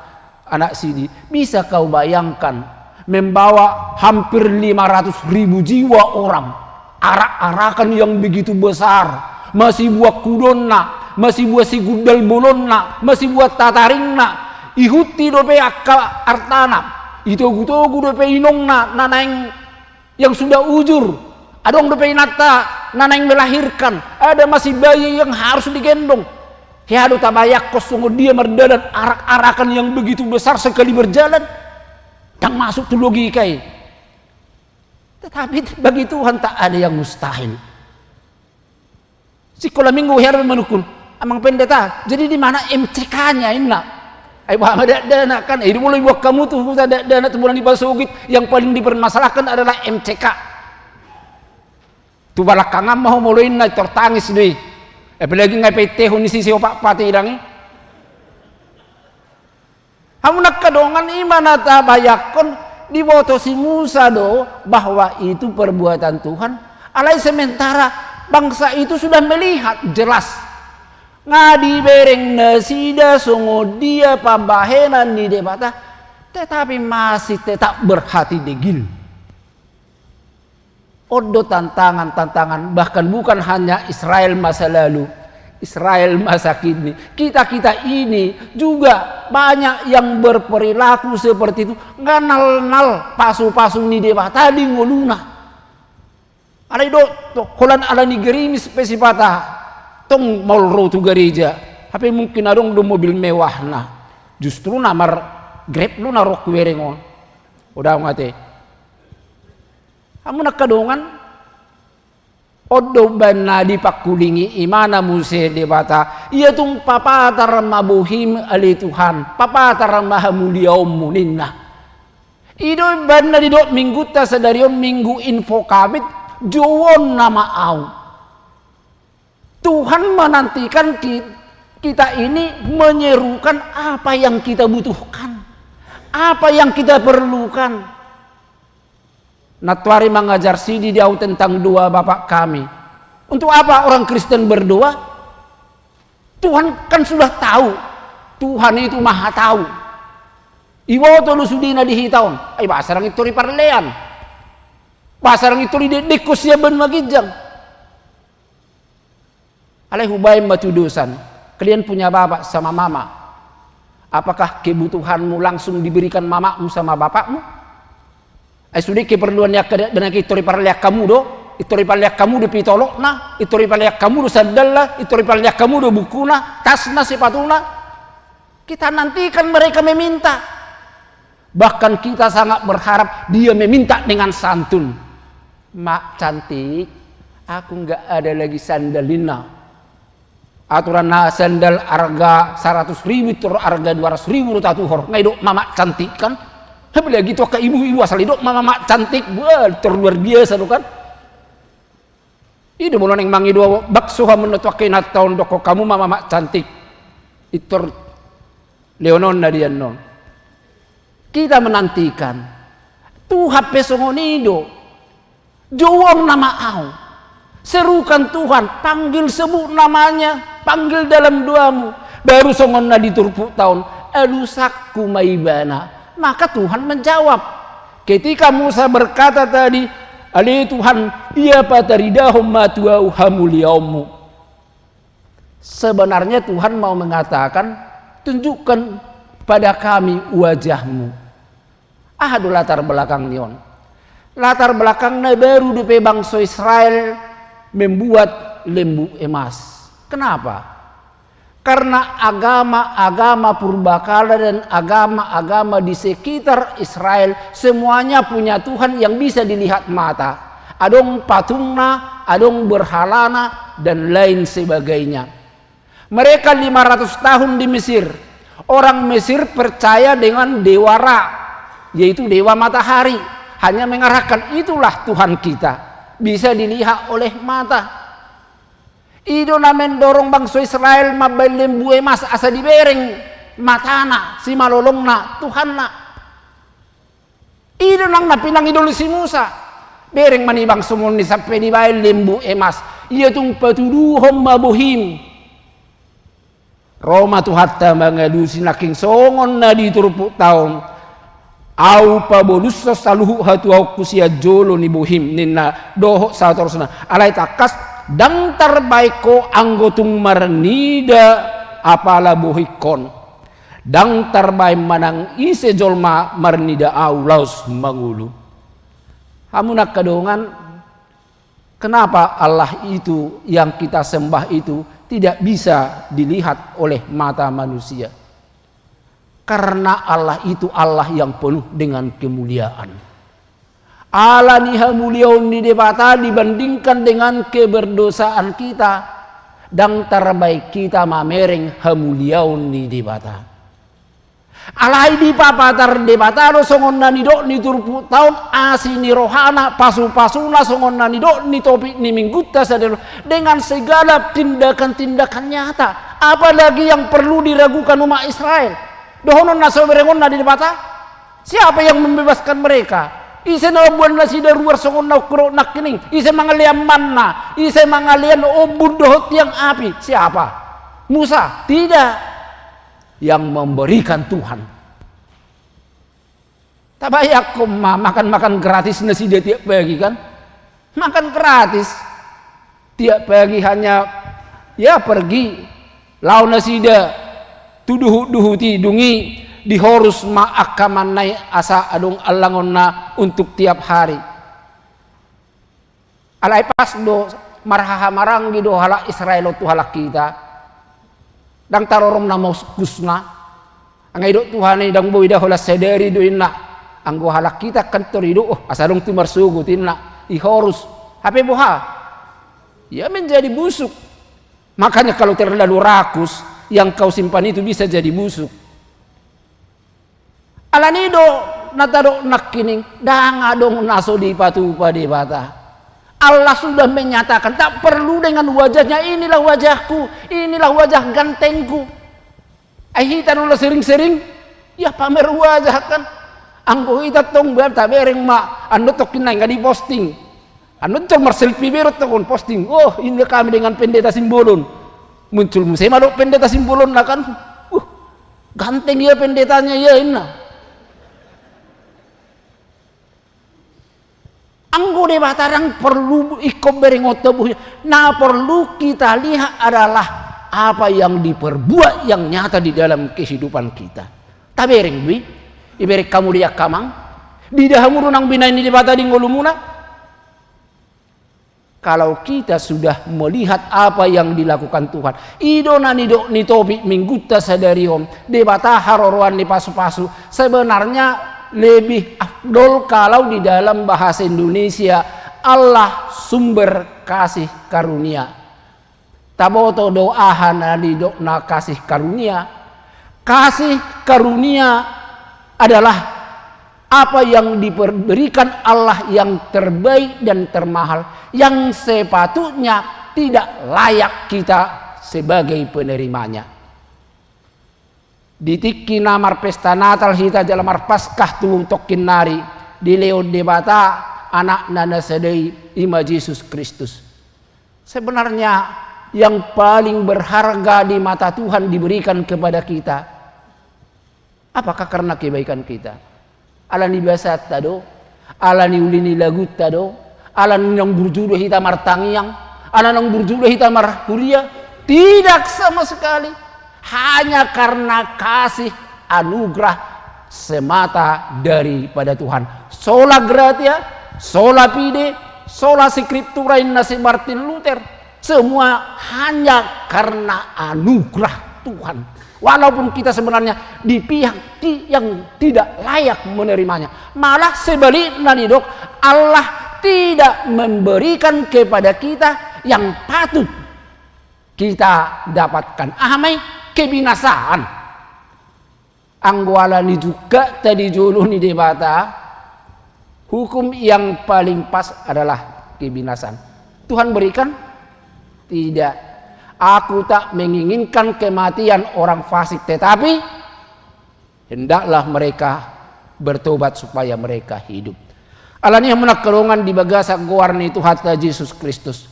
anak sidi. Bisa kau bayangkan, membawa hampir lima ratus ribu jiwa orang, arak-arakan yang begitu besar, masibuat kudonna, masibuat sigundal bolonna, masibuat tataringna, ihutti dope angka artana, itogu-togu dope inongna na naeng yang sudah ujur, adong dope inanta na naeng melahirkan, ada masih bayi yang harus digendong. Hea do tabayangkon songon dia mardalan arak-arakan yang begitu besar sekali berjalan? Ndang masuk tu logika i. Tetapi bagi Tuhan tak ada yang mustahil. Sikola minggu hea do manungkun, "Amang Pendeta, jadi di mana M C K-nya?" ninna. Ai boha ma dakdanak kan, eh, di molo dibuat hamu tu huta dakdanak tu Bola ni Pasogit, yang paling dipermasalahkan adalah M C K. Tu balakkangan ma ho molo ninna, tor tangis do i. Apalagi nga ipaintehon ni sise opat pate idang i. Hamu na angka dongan, i ma na tabayangkon, diboto si Musa do bahwa itu perbuatan Tuhan. Alai sementara bangsa itu sudah melihat jelas, nga dibereng nasida songon dia pambahenan ni Debata, tetapi masih tetap berhati degil. On do tantangan-tantangan, bahkan bukan hanya Israel masa lalu, Israel masa kini. Kita-kita ini juga banyak yang berperilaku seperti itu, nga nalnal pasu-pasu ni Debata di ngoluna. Alai do, holan ala ni gerimis pe sipata, tong maol ro tu gareja, hape mungkin adong do mobil mewahna, justru na mar Grab do na ro hubereng on. Oda mate. Hamu na angka dongan, on do umbahen na dipangkulingi imana muse Debata, ia tung papatar ma bohim ale Tuhan, papatar ma hamuliaonmu ninna. I do umbahen na didok minggunta sadari on, Minggu Info Kabit, jouonna ma au. Tuhan menantikan ki-, kita ini menyerukan apa yang kita butuhkan, apa yang kita perlukan. Nantoari mangajar sidi di au tentang doa Bapa Kami. Untuk apa orang Kristen berdoa? Tuhan kan sudah tahu. Tuhan itu Maha Tahu. Iboto do sudena di hita on. Ai boasa ndang intor diparlean? Boasa ndang intor didekdekhon sian banua ginjang? Alai hubaen ma tudosan, kalian punya bapak sama mama. Apakah kebutuhanmu langsung diberikan mamamu sama bapakmu? Ai sude keperluan ni angka dakdanak i, intor diparlean hamu do, intor diparlean hamu do pitolokna, intor diparlean hamu do sandalna, intor diparlean hamu do bukuna, tasna, sepatuna. Kita nantikan mereka meminta. Bahkan kita sangat berharap dia meminta dengan santun. "Mak cantik, aku nggak ada lagi sandal," ninna. Aturanna sandal arga saratus ribu, tor arga dua ratus ribu do tatuhor, nga didok mamak cantik kan? Apalagi tu angka ibu-ibu, asal didok ma mamak cantik, wah, terluar biasa do kan. I do molo naeng mangido bakso hamu na tu angka inanta on, dokkon hamu ma mamak cantik. Pintor lehonon na di annon. Kita menantikan. Tuhan pe songon i do. Jouon nama au. Serukan Tuhan, panggil, sebut namanya, panggil dalam doamu. Baru songon na di turpukta on, alusakku ma ibana. Maka Tuhan menjawab. Ketika Musa berkata tadi, "Ale Tuhan, ia pataridahon ma tu au hamuliaonmu." Sebenarnya Tuhan mau mengatakan, "Tunjukkan pada kami wajahmu." Aha do latar belakang ni on? Latar belakangna, baru dope bangso Israel membuat lembu emas. Kenapa? Karena agama-agama purbakala dan agama-agama di sekitar Israel, semuanya punya Tuhan yang bisa dilihat mata. Adong patungna, adong berhalana, dan lain sebagainya. Mereka lima ratus tahun di Mesir. Orang Mesir percaya dengan dewa Ra, yaitu dewa matahari. Hanya mengarahkan, itulah Tuhan kita. Bisa dilihat oleh mata. I do na mendorong bangso Israel mambaen lembu emas asa dibereng matana, simalolongna, Tuhanna. I do nang na pinangido ni si Musa. Bereng ma ni bangsomu on i sampe dibaen lembu emas. Ia tung patuduhon ma bohim. Ro ma Tuhanta mangalusi nangkin songon na di turpukta on. Au pabolushon saluhut hatuaonku sian jolo ni bohim, ninna, dohot satorusna. Alai tangkas, ndang tarbaen ho anggo tung marnida apala bohingkon. Ndang tarbaen manang ise jolma marnida au laos mangolu. Hamu na angka dongan, kenapa Allah itu yang kita sembah itu tidak bisa dilihat oleh mata manusia? Karena Allah itu Allah yang penuh dengan kemuliaan. Ala ni hamuliaon ni Debata dibandingkan dengan keberdosaan kita, ndang tarbaen hita mamereng hamuliaon ni Debata. Alai dipapatar Debata do songon na nidok ni turpukta on, asi ni rohana, pasupasuna, songon na nidok ni topik ni minggunta sadari on, dengan segala tindakan-tindakan nyata. Apalagi yang perlu diragukan umat Israel? Dohonon na so berengonna di Debata? Siapa yang membebaskan mereka? Ise na mamboan nasida ruar songon na hudok nangkining? Ise mangalean manna? Ise mangalean ombun dohot tiang api? Siapa? Musa? Tidak. Yang memberikan Tuhan. Tabayangkon ma, makan-makan gratis nasida tiap pagi kan? Makan gratis. Tiap pagi hanya, ya, pergi. Laho nasida tu duhut-duhut i, dung i dihorus ma angka manna i asa adong allangonna untuk tiap hari. Alai pas do marhahamaranggi do halak Israel on tu halak hita. Ndang tarorong na moskusna. Nga didok Tuhan i, ndang boi da holan sadari do inna. Anggo halak hita kan tor didok, oh, asa adong tu marsogot inna. Ihorus. Hape boha? Ya menjadi busuk. Makanya kalau terlalu rakus, yang kau simpan itu bisa jadi busuk. Alani do na tadok nangkining, ndang adong na so dipatupa Debata. Allah sudah menyatakan, tak perlu dengan wajahnya, inilah wajahku, inilah wajah gantengku. Ai hita do na sering-sering, ya, pamer wajah kan. Anggo hita tong ba tabereng ma, annon tongkin nai nga diposting. Annon tong marselfie be do tong on posting. Oh, ini kami dengan Pendeta Simbolon. Muncul muse ma do Pendeta Simbolonna kan. Uh, ganteng ia pendetanya ia inna. Anggo Debata ndang perlu ingkon berengonta bohina. Na perlu kita lihat adalah apa yang diperbuat yang nyata di dalam kehidupan kita. Tabereng do i, ibereng hamu do i angka amang. Diida hamu do nang binahen ni Debata di ngolumuna. Kalau kita sudah melihat apa yang dilakukan Tuhan, i do na nidok ni topik minggunta sadari on, Debata haroroan ni pasupasu, sebenarnya lebih afdol kalau di dalam bahasa Indonesia, Allah sumber kasih karunia. Taboto do aha na nidokna kasih karunia? Kasih karunia adalah Apa yang diberikan Allah yang terbaik dan termahal, yang sepatutnya tidak layak kita sebagai penerimanya. Di tingki na marpesta Natal hita jala marpaskah tu tongkin nari, dilehon Debata Anakna na sada i, i ma Jesus Kristus. Sebenarnya yang paling berharga di mata Tuhan diberikan kepada kita. Apakah karena kebaikan kita? Ala ni basanta do? Ala ni uli ni lagunta do? Ala ni naung burju do hita martangiang? Ala naung burju do hita marhuria? Tidak sama sekali. Hanya karena kasih anugerah semata daripada Tuhan. Sola gratia, sola fide, sola scriptura, inna si Martin Luther. Semua hanya karena anugerah Tuhan. Walaupun kita sebenarnya di pihak ti-, yang tidak layak menerimanya. Malah sebaliknya, didok, Allah tidak memberikan kepada kita yang patut kita dapatkan. Aha ma i? Kebinasaan. Anggo ala ni jungkanta di jolo ni Debata, hukum yang paling pas adalah kebinasaan. Tuhan berikan? Tidak. Aku tak menginginkan kematian orang fasik, tetapi hendaklah mereka bertobat supaya mereka hidup. Alani i, hamu na angka dongan, di bagasan goar ni Tuhanta Jesus Kristus,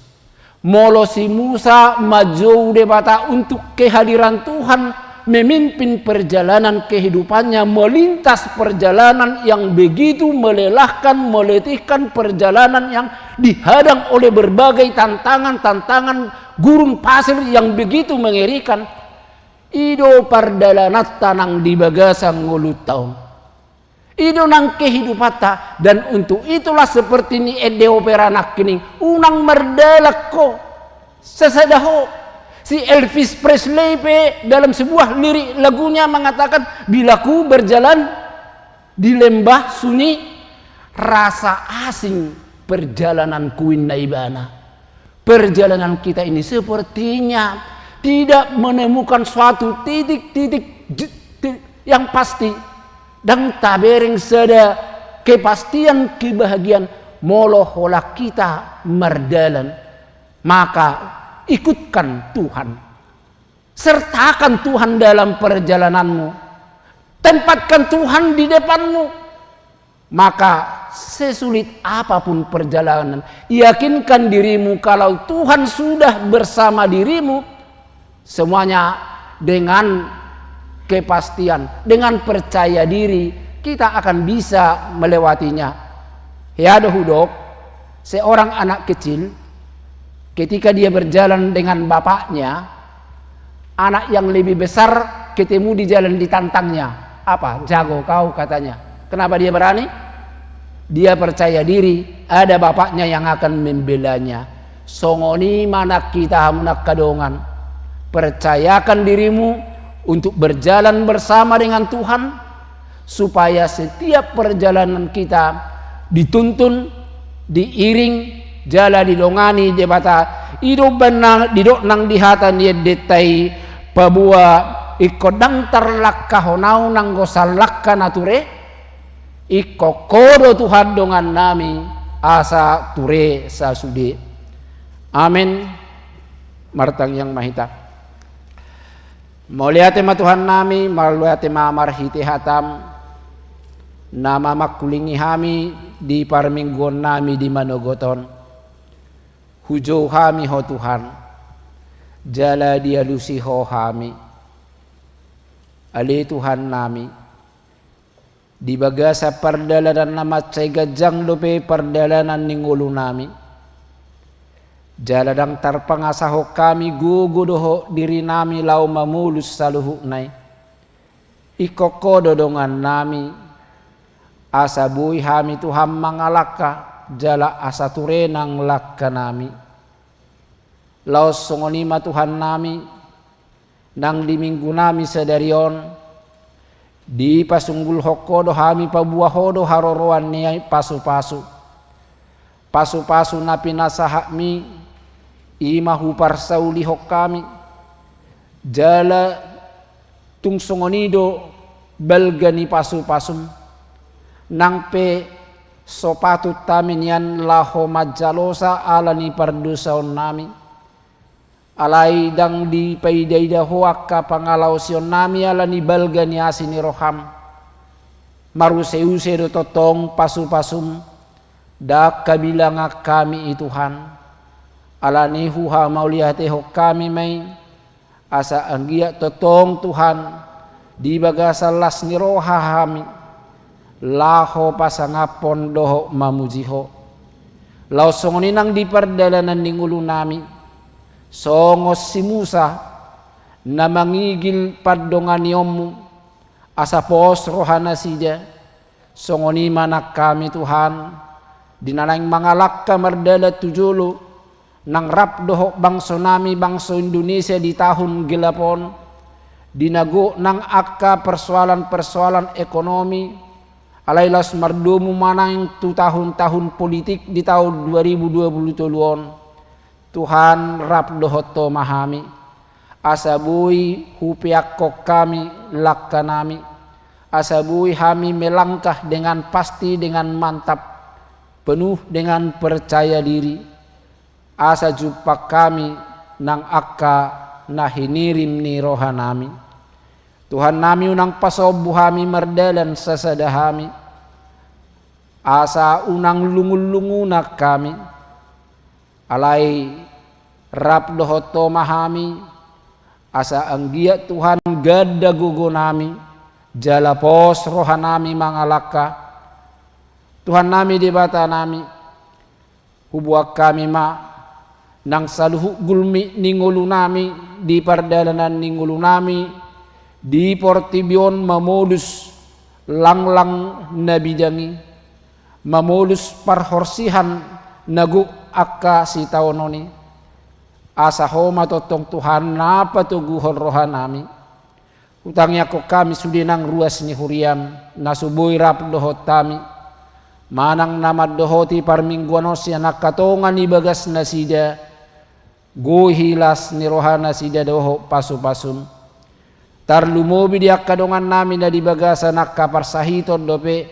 molo si Musa manjou Debata untuk kehadiran Tuhan memimpin perjalanan kehidupannya, melintas perjalanan yang begitu melelahkan, meletihkan, perjalanan yang dihadang oleh berbagai tantangan-tantangan gurun pasir yang begitu mengerikan. I do pardalananta nang di bagasan ngolunta on. I do nang kehidupanta. Dan untuk itulah seperti niende opera nangkining, unang mardalan ho, sasada ho. Si Elvis Presley pe dalam sebuah lirik lagunya mengatakan, "Bila ku berjalan di lembah sunyi, rasa asing perjalananku," inna ibana. Perjalanan kita ini sepertinya tidak menemukan suatu titik-titik je-, ti-, yang pasti. Ndang tabereng sada kepastian kebahagiaan molo holan hita mardalan. Maka ikutkan Tuhan. Sertakan Tuhan dalam perjalananmu. Tempatkan Tuhan di depanmu. Maka sesulit apapun perjalanan, yakinkan dirimu kalau Tuhan sudah bersama dirimu, semuanya dengan kepastian, dengan percaya diri, kita akan bisa melewatinya. Hea do hudok, seorang anak kecil, ketika dia berjalan dengan bapaknya, anak yang lebih besar ketemu di jalan, ditantangnya. "Apa, jago kau?" katanya. Kenapa dia berani? Dia percaya diri, ada bapaknya yang akan membelanya. Songon i ma nang hita, hamu na angka dongan. Percayakan dirimu untuk berjalan bersama dengan Tuhan, supaya setiap perjalanan kita dituntun, diiring, jala didongani Debata. I do umbahen na didok nang di hata ni endenta i, paboa ingkon ndang tarlangkahon ahu nanggo sallangka na ture, ingkon Ho do Tuhan dongannami asa ture sasude. Amen. Martangiang ma hita. Mauliate ma Tuhannami, mauliate ma marhite hataM, na mamangkulingi hami di parmingguonnami di manogot on. Hujou hami Ho Tuhan, jala dialusi Ho hami. Ale Tuhannami, di bagasan pardalanan na mansai ganjang dope pardalanan ni ngolunami. Jala ndang tarpangasahon hami gogo dohot dirinami laho mamolus saluhutna i. Ingkon Ho do dongannami, asa boi hami Tuhan mangalangka, jala asa ture nang langkanami. Laos songon i ma Tuhannami, nang di minggunami sadari on, dipasungulhon Ho do hami, paboa Ho do haroroan ni pasupasu. Pasupasu na pinasahatMi, i ma huparsaulihon hami. Jala tung songon i do balga ni pasupasuM. Nang pe so patut hami nian laho manjalosa ala ni pardosaonnami. Alai ndang dipaidaida Ho angka pangalaosionnami ala ni balga ni asi ni roham. Maruseuse do tongtong pasupasum, ndang habilangan hami i Tuhan. Ala ni i huhamauliatehon hami ma i, asa anggiat tongtong Tuhan, di bagasan las ni roha hami, laho pasangaphon dohot mamuji Ho. Laos songon i nang di pardalanan ni ngolunami, songon si Musa, na mangigil pandonganionmu, asa pos rohanasida, songon i ma nang hami Tuhan, di na naeng mangalangka mardalan tu jolo, nang rap dohot bangsonami bangso Indonesia di tahun gelap on, di na gok nang angka persoalan-persoalan ekonomi, alai laos mardomu ma naeng tu tahun-tahun politik di tahun dua ribu dua puluh tolu on. Tuhan, rap dohot Ho ma hami, asa boi hupeakkon hami langkanami, asa boi hami melangkah dengan pasti, dengan mantap, penuh dengan percaya diri, asa jumpang hami nang angka na hinirim ni rohanami. Tuhannami, unang pasombu hami mardalan sasada hami, asa unang lungun-lungunan hami. Alai rap dohot Ho ma hami, asa anggiat Tuhan ganda gogonami, jala pos rohanami mangalangka. Tuhannami Debatanami, huboan hami ma nang saluhut gulmit ni ngolunami, di pardalanan ni ngolunami, di portibi on mamolus langlang na bidang i, mamolus parhorsihan na gok angka sitaonon i. Asa Ho ma tongtong Tuhan na patoguhon rohanami. Hutangiangkon hami sude nang ruas ni huriam, na so boi rap dohot hami, manang na mandohoti parmingguan on sian angka tonga ni bagasnasida, gohi las ni rohanasida dohot pasupasum. Tarlumobi di angka dongannami na di bagasan angka parsahiton dope,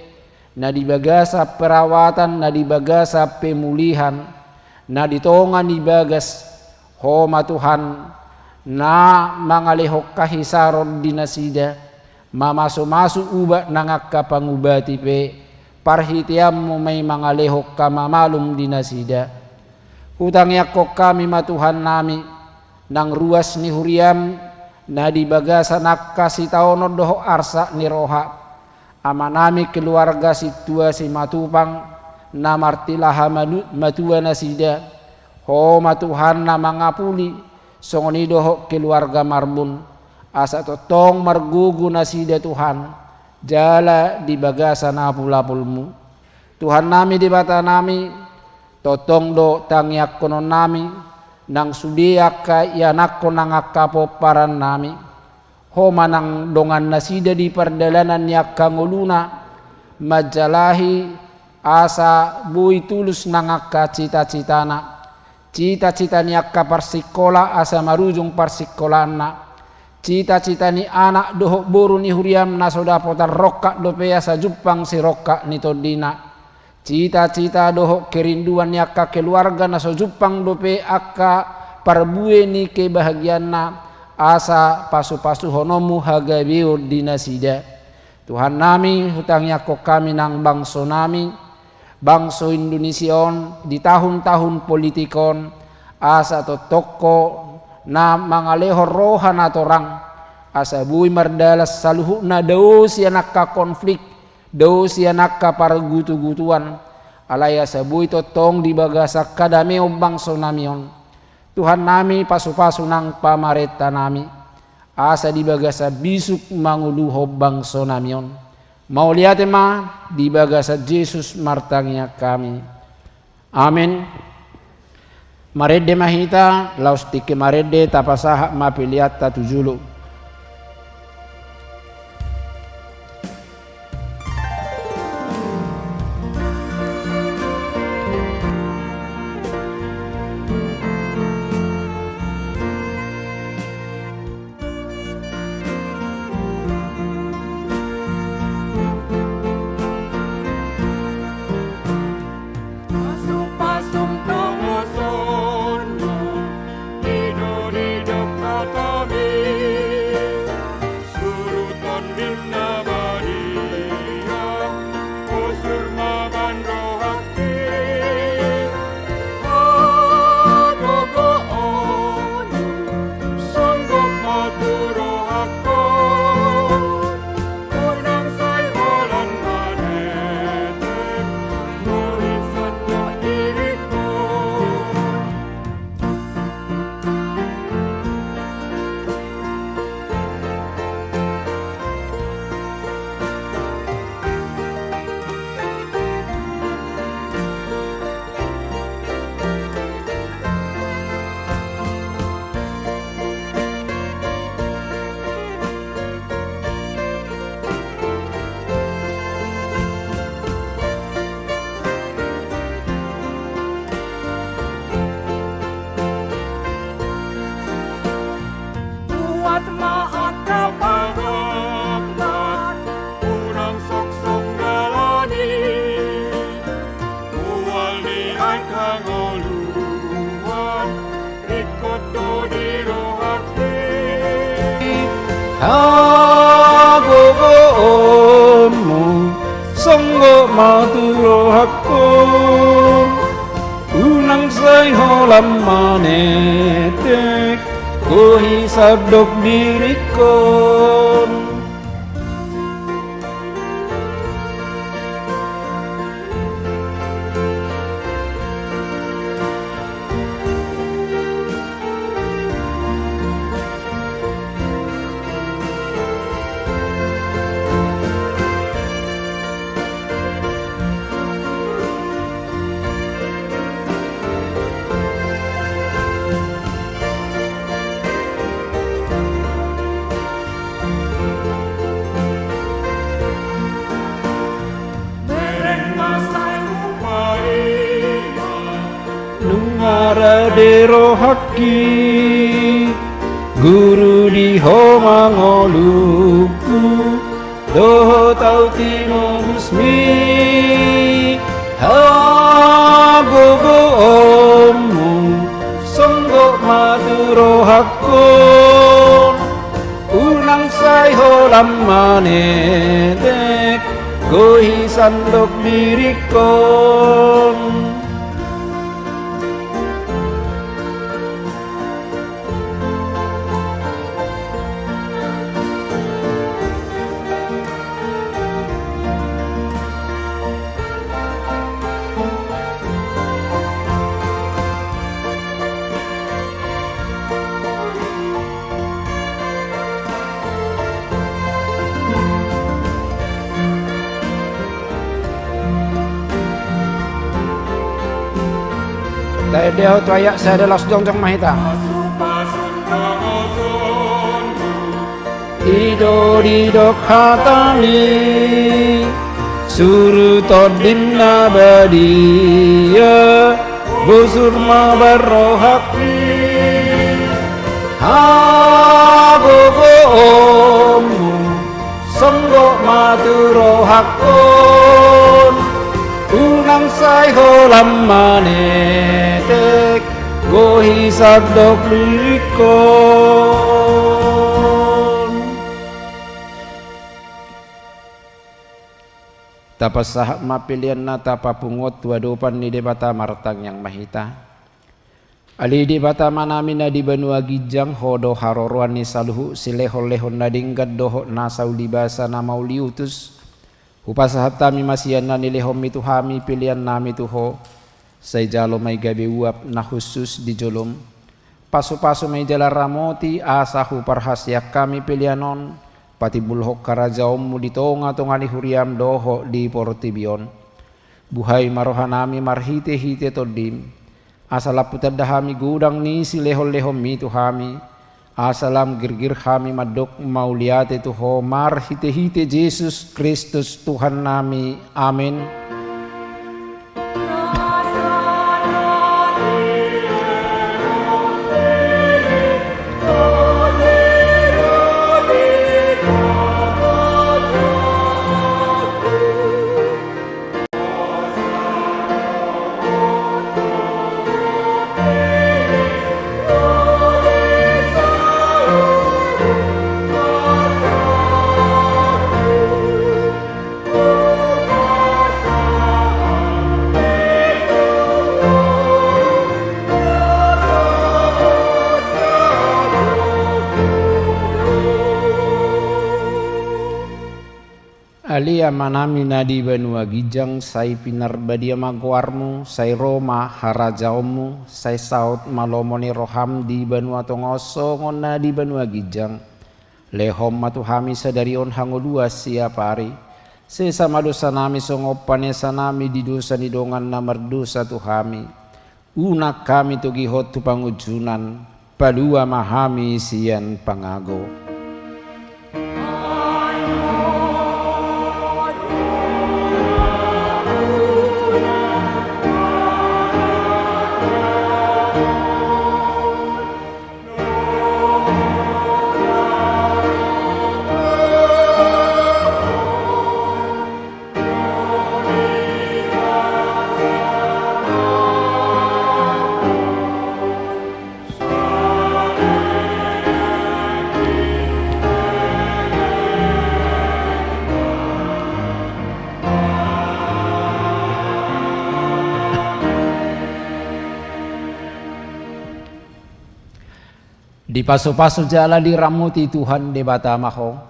na di bagasan perawatan, na di bagasan pemulihan, na di tonga ni bagas, Ho ma Tuhan, na mangalehon hahisaron di nasida, mamasumasu ubat nang angka pangubati pe, parhiteanmu ma i mangalehon hamamalum di nasida. Hutangiangkon hami ma Tuhannami, nang ruas ni huriam, na di bagasan angka sitaonon dohot arsak ni roha, amanami keluarga sintua Simatupang, na martilaha manu-, matua nasida, Ho ma Tuhan na mangapuli, songon i dohot keluarga Marbun, asa tongtong margogo nasida Tuhan, jala di bagasan apulapulmu. Tuhannami Debatanami, tongtong do tangiangkononnami, nang sude angka ianakkon nang angka pomparannami. Ho ma nang dongannasida di pardalanan ni angka ngoluna, manjalahi asa boi tulus nang angka citacitana. Citacita ni angka parsikola asa marujung parsikolanna. Citacita ni anak dohot boru ni huriam na so dapotan rongkap dope asa jumpang sirongkap ni tondina. Citacita dohot kerinduan ni angka keluarga na so jumpang dope angka parbue ni kebahagiaanna, asa pasupasuhononmu hagabeon di nasida. Tuhannami, hutangiangkon hami nang bangsonami, bangso Indonesia on, di tahun-tahun politik on, asa tongtong Ho na mangalehon roha na torang, asa boi mardalan saluhutna dao sian angka konflik, dao sian angka pargutugutuan, alai asa boi tongtong di bagasan hadameon bangsonami on. Tuhannami, pasupasu nang pamarentanami, asa di bagasan bisuk manguluhon bangsonami on. Mauliate ma di bagasan Jesus martangiang hami. Amen. Marende ma hita, laos tingki marende tapasahat ma peleanta tu jolo. Hagogoonmu songgop ma tu rohangku, unang sai holan manetek gohi sandok diringkon. Nunga rade rohangki, Guru, di Ho ma ngolungku, dohot ahu tinobusmi. Hagogoonmu songgop ma tu rohangkon, unang sai holan manetek gohi sandok diringkon. Taende ho tu ayat sada laos jongjong ma hita. I do didok hatami, suru Tondim na badia, bosur ma barrohangki. Hagogoonmu songgop ma tu rohangkon, unang sai holan manetek gohi sandok diringkon. Tapasahat ma peleanna, tapapungu tu adopan ni Debata, martangiang ma hita. Ale Debata Amanami na di banua ginjang, Ho do haroroan ni saluhut silehonlehon na denggan dohot na saulibasa na mauliutus. Hupasahat hami ma sian na nilehonmi tu hami peleannami tu Ho. Sai jalo ma i gabe uap na hushus di jolom. Pasupasu ma i jala ramoti, asa huparhaseang hami pelean on patimbulhon harajaonmu di tongatonga ni huriam dohot di portibi on. Buhai ma rohanami marhitehite Tondim, asa lam hutanda hami godang ni silehonlehonmi tu hami, asa lam girgir hami mandok mauliate tu Ho marhitehite Jesus Kristus Tuhannami. Amen. Ale Amanami na di banua ginjang, sai pinarbadia ma goarmu, sai ro ma harajaonmu, sai saut ma lomo ni roham di banua tonga on songon na di banua ginjang. Lehon ma tu hami sadari on hangoluan siapari. Sesa ma dosanami songon panesanami di dosa ni dongan na mardosa tu hami. Unang hami togihon tu pangunjunan, palua ma hami sian pangago. Dipasupasu jala diramoti Tuhan Debata ma ho.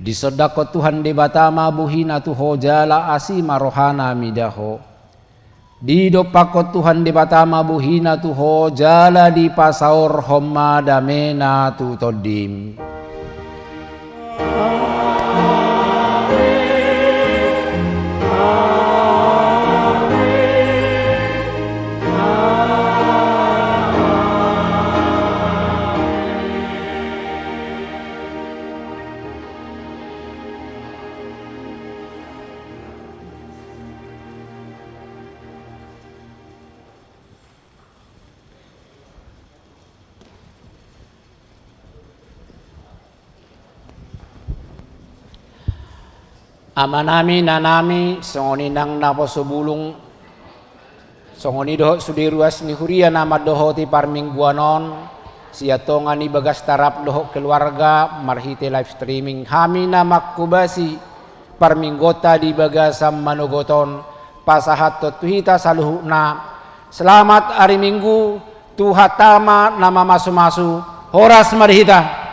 Disondangkon Tuhan Debata ma bohina tu ho jala asi ma rohana mida ho. Didompakkon Tuhan Debata ma bohina tu ho jala dipasaorhon ma damena tu tondim. Amanami, inanami, songon i nang naposo bulung, songon i dohot sude ruas ni huria na mandohoti parmingguan on, sian tonga ni bagas taraf dohot keluarga, marhite live streaming, hami na manghobasi parmingguonta di bagasan manogot on, pasahathon tu hita saluhutna. Selamat ari Minggu, Tuhanta ma na mamasumasu, horas ma di hita.